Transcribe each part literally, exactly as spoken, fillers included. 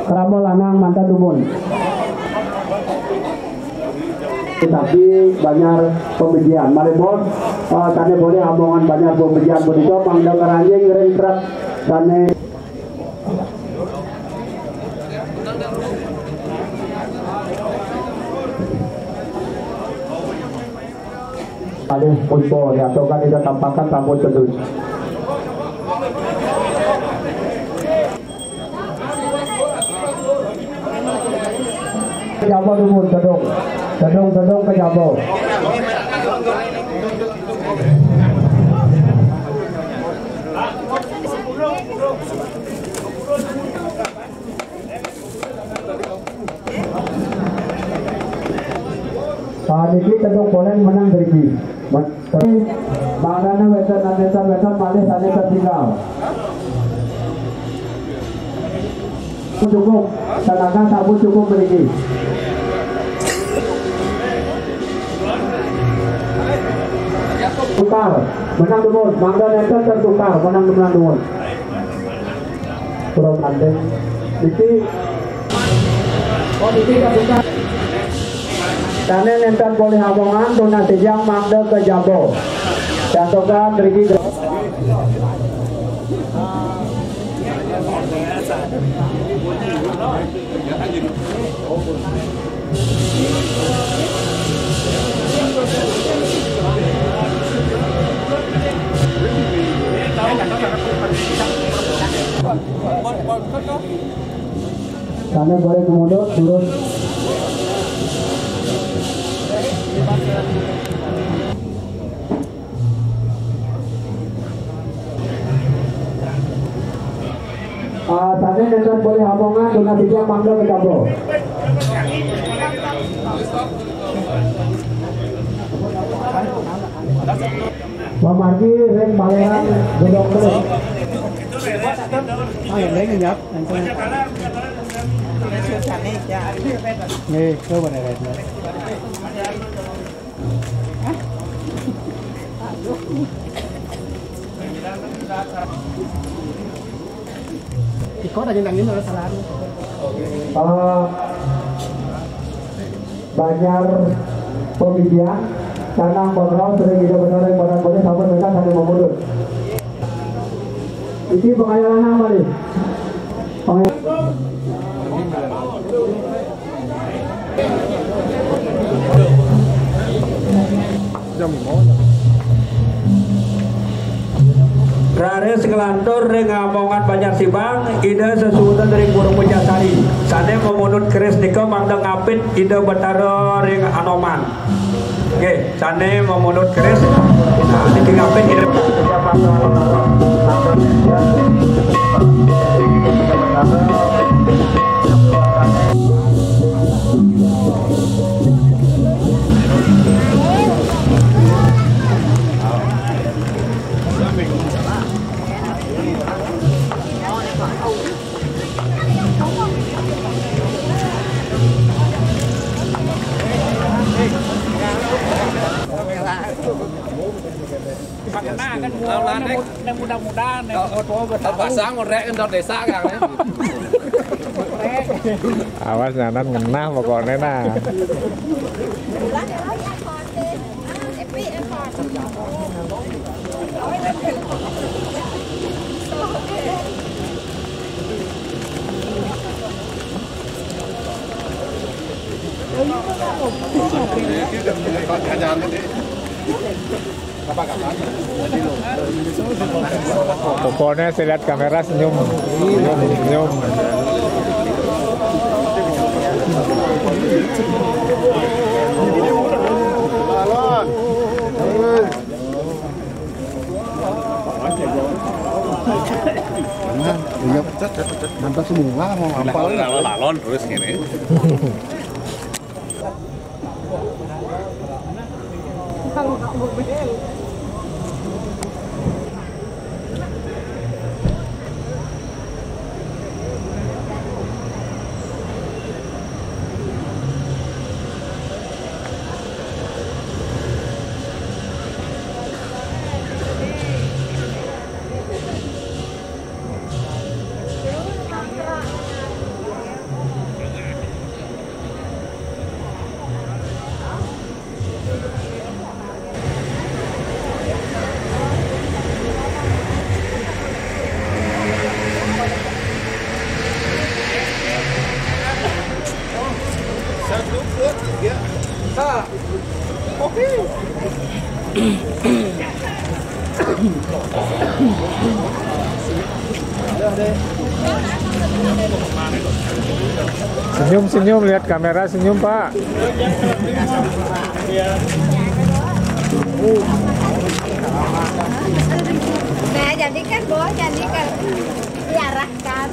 Krama lanang mantan dumun. Tapi banjar pembijian. Malih, Bos, eh, sané bolih amongan banjar pembijian punika mangda ngranjing ring trek sané. Alih punpa, riantukan Ida tampakan sampun tedun. Kejaba dumun, tedung. Tedung, tedung, kejaba. Ah, niki tedung poleng menang driki. Mangdane wénten, wénten, wénten malih sané tertinggal. Cukup, tenaga sampun cukup mriki. Tukar, menang dumun, mangda nénten tertukar, menang, menang dumun. Pura manteng. Niki. Oh, niki kabuka. Sané nénten polih amongan tunas titiang mangda kejaba. Cantokan mriki. Sané boleh kemudian turun. Ah, sané nénten polih amongan, tunas titiang mangda kejaba. Pamargi ring Baléran Gedong Keling. Ah, yang lain nyap, yang lain. Nih, coba deh, lihat, lihat. Iko tadi nangin ada salah. Eh, Banjar Pemikian, Canang Bangro, sering juga benar yang barang boleh, sampun mereka saling memutus. Ini pengayalan apa nih? Pengay- Raris nglantur ring amongan Banjar Sibang, Ida sesuunan ring Pura Puncak Sari. Sané mamunut keris nika mangda ngapit Ida Betara ring Anoman. Nggih, sané mamunut keris. Nah, niki ngapit Ida. Nah, kan mudah-mudahan, pasang rek entar desa kan. Awas, nyanan ngenah pokoknya, nah. Pokoknya saya lihat kamera senyum, senyum, senyum. Nah, iya, mantap semua mau apa? Lalon terus gini. Senyum, senyum, lihat kamera, senyum, Pak. Nah, jadi kan, Bu, jadi kan diarahkan.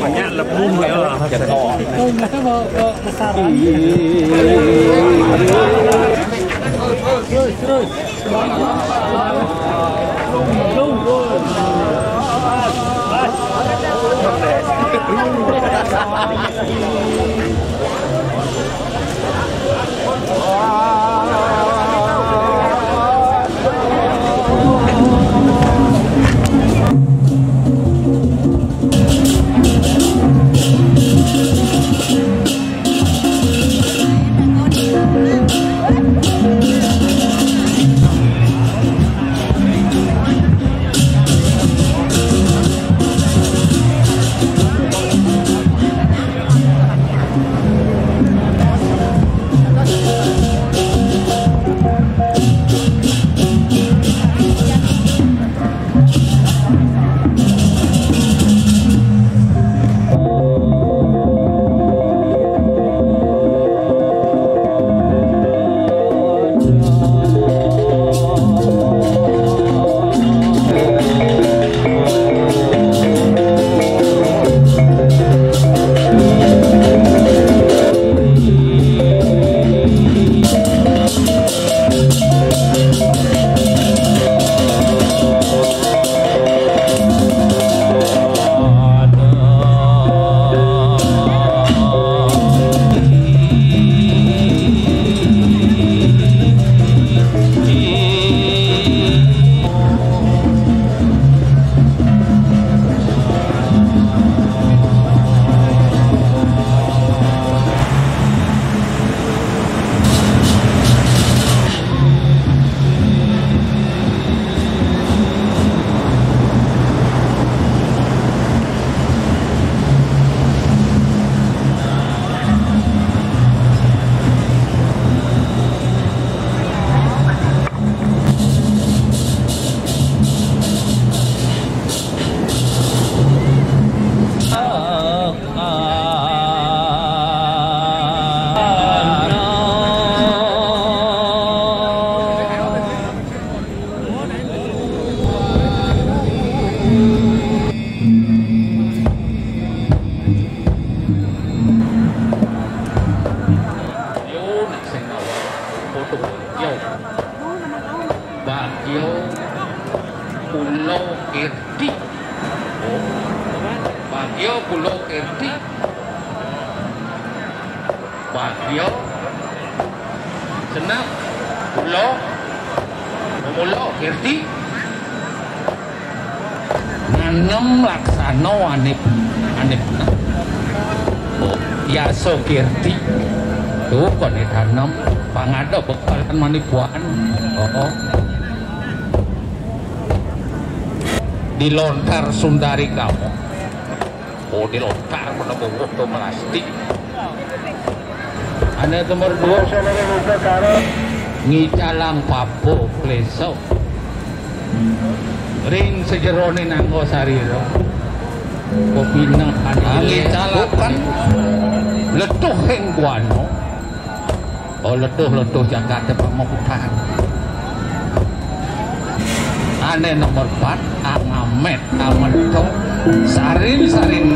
Banyak lebu ya. Terus, terus. Yo, nak sing awak foto. Yo. Bagio Pulo Kirti. Oh. Bagio Pulo Kirti. Bagio. Senang. Pulo. Pulo Kirti. Nanem laksana ané, ané punah. Oh, yasa kirti. Tuh, koné tanem. Pangada bekelan manipuan. Oh, oh. Dilontar Sundari Kamu. Oh, dilontar pada bungkuh to melastik. Ané nomor dua, ngicalang papo kleso. Ring sajeroné nangga sarira. Kopineh ané ngicalakan letuhing guana. Oh, letuh-letuh jagaté pamokutan. Ané nomor empat, angamét, amento, sarin-sarin.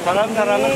Salam, salam.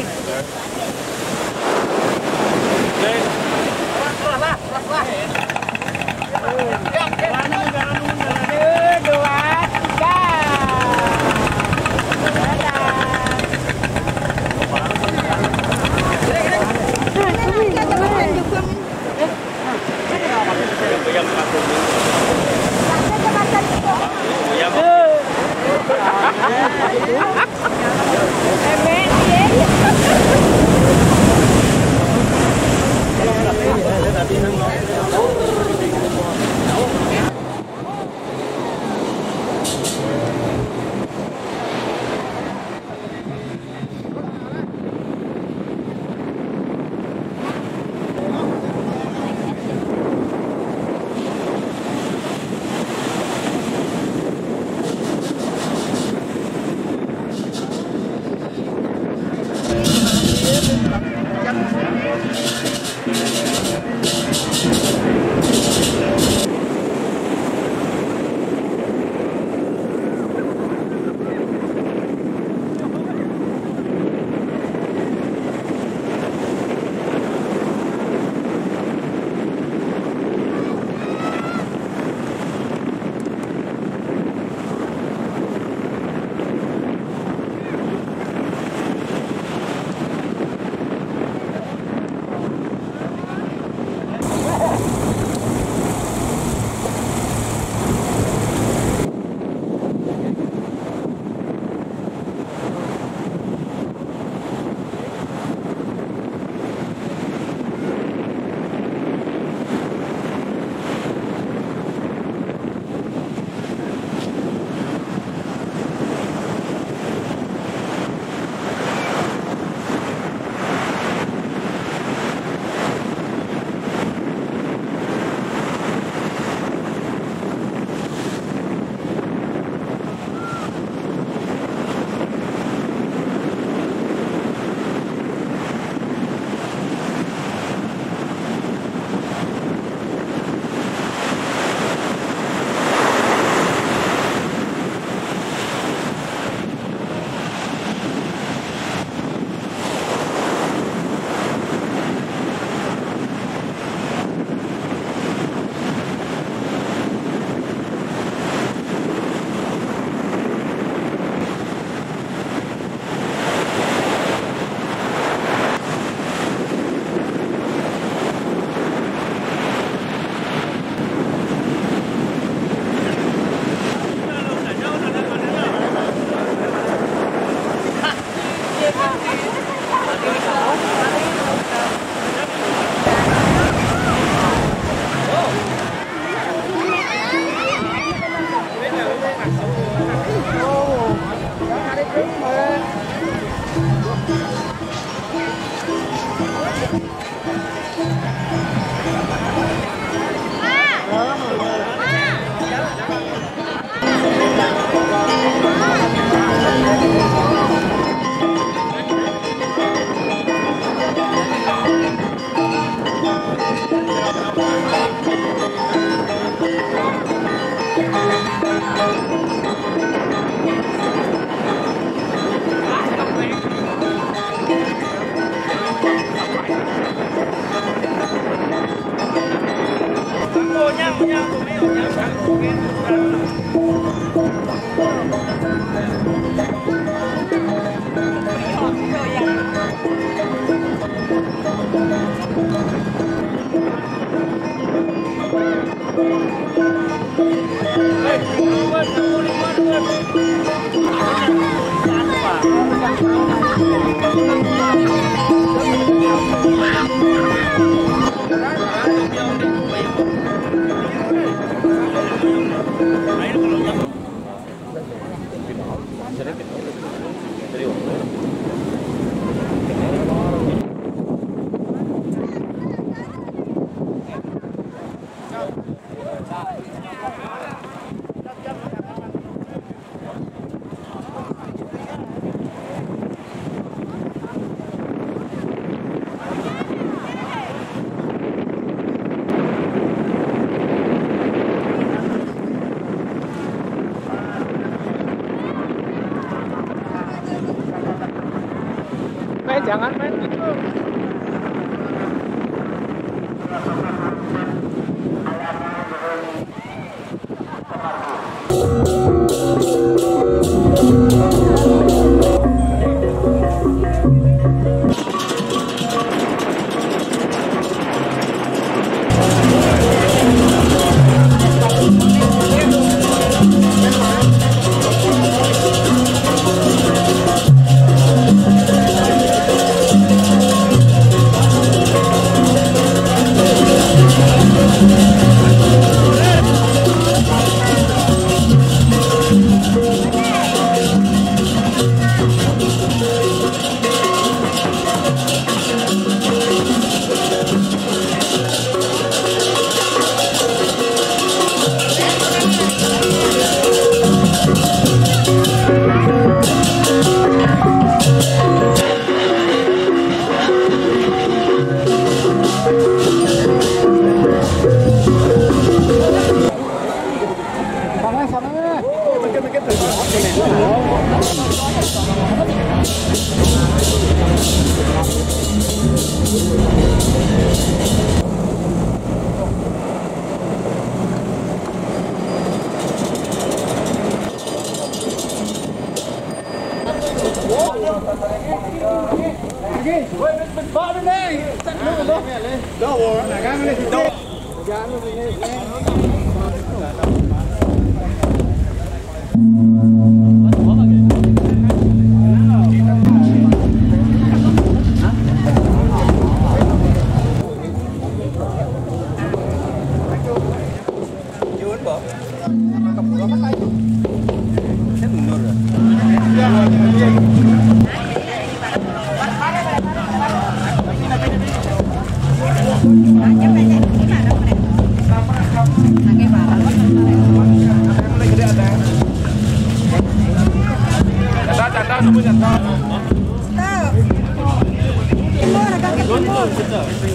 Jangan main gitu.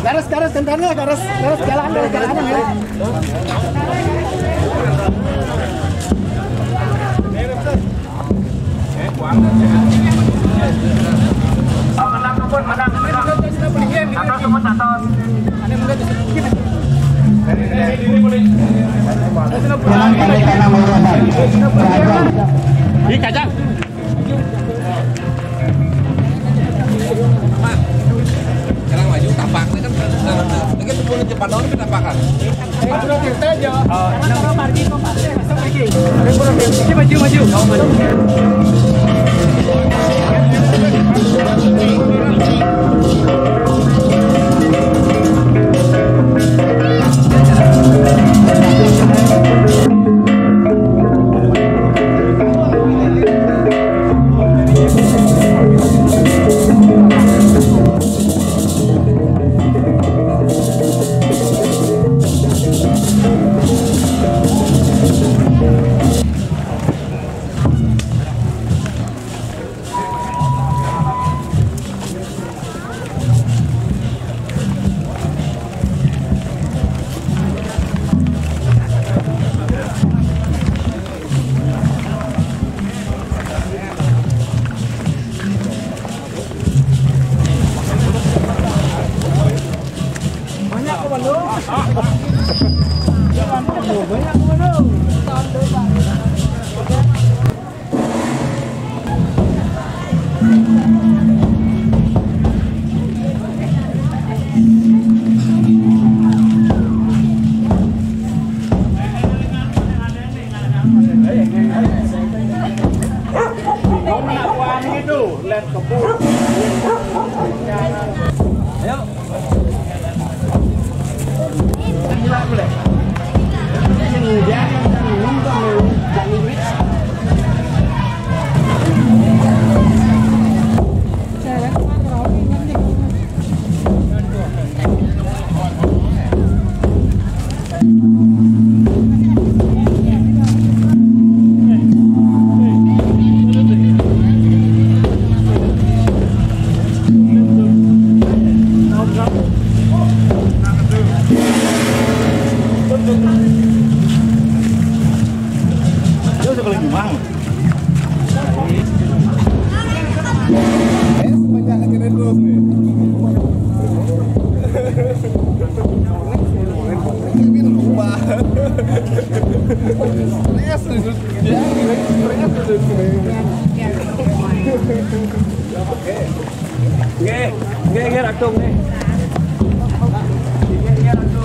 Garis, garis, kendaraan, garis, garis jalan, garis jalan, ya. Ih, kacang. Sekarang maju, tapak. Ini kan, ini kan sepuluh Jepang doang, tapi tapakan. Maju, maju. Banyak kok, Bang. Banyak kok, Bang. Ayo. Yo, sekali jumang. Eh, sebanyak akhirnya dulu. Nggih, nggih, nggih, Ratu, nggih. Nggih, nggih, Ratu.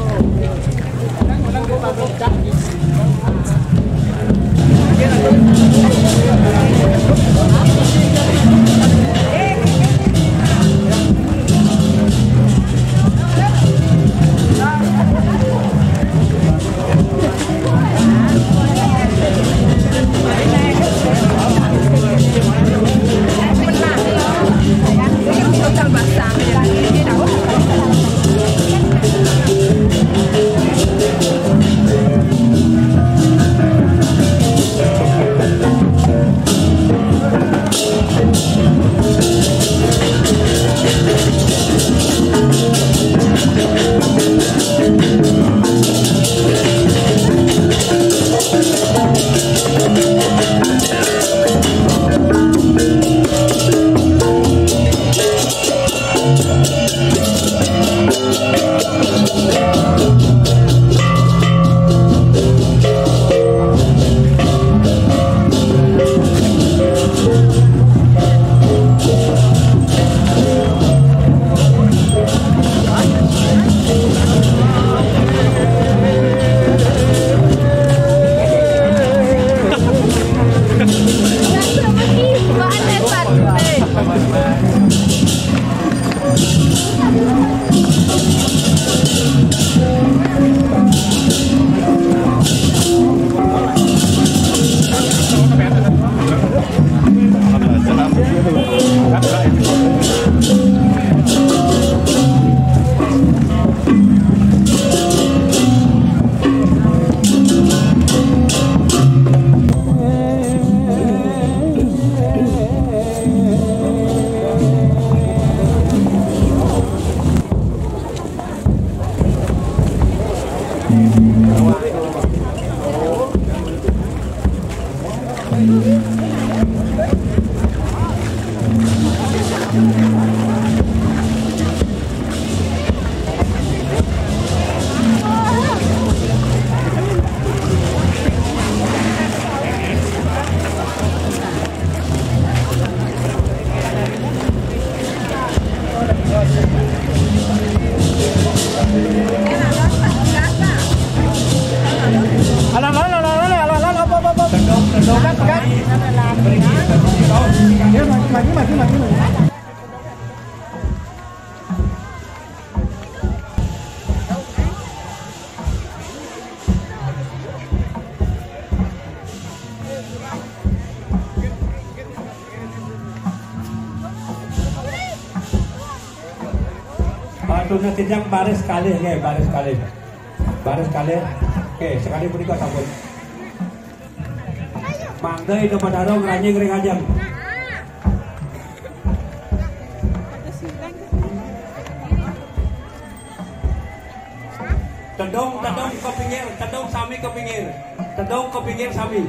Alah, alah, alah, alah, alah, alah, apa, apa, apa? Tendang, tendang. Pegat, pegat. Dia maju, maju, maju, maju. Batunya kijang baris kalih, nggih, baris kalih. Baris kalih. Oke, sekali punika sampun. Mangda Ida Badarung ngranjing ring ajeng. Tedung, tedung ke pinggir, tedung sami ke pinggir. Tedung ke pinggir sami.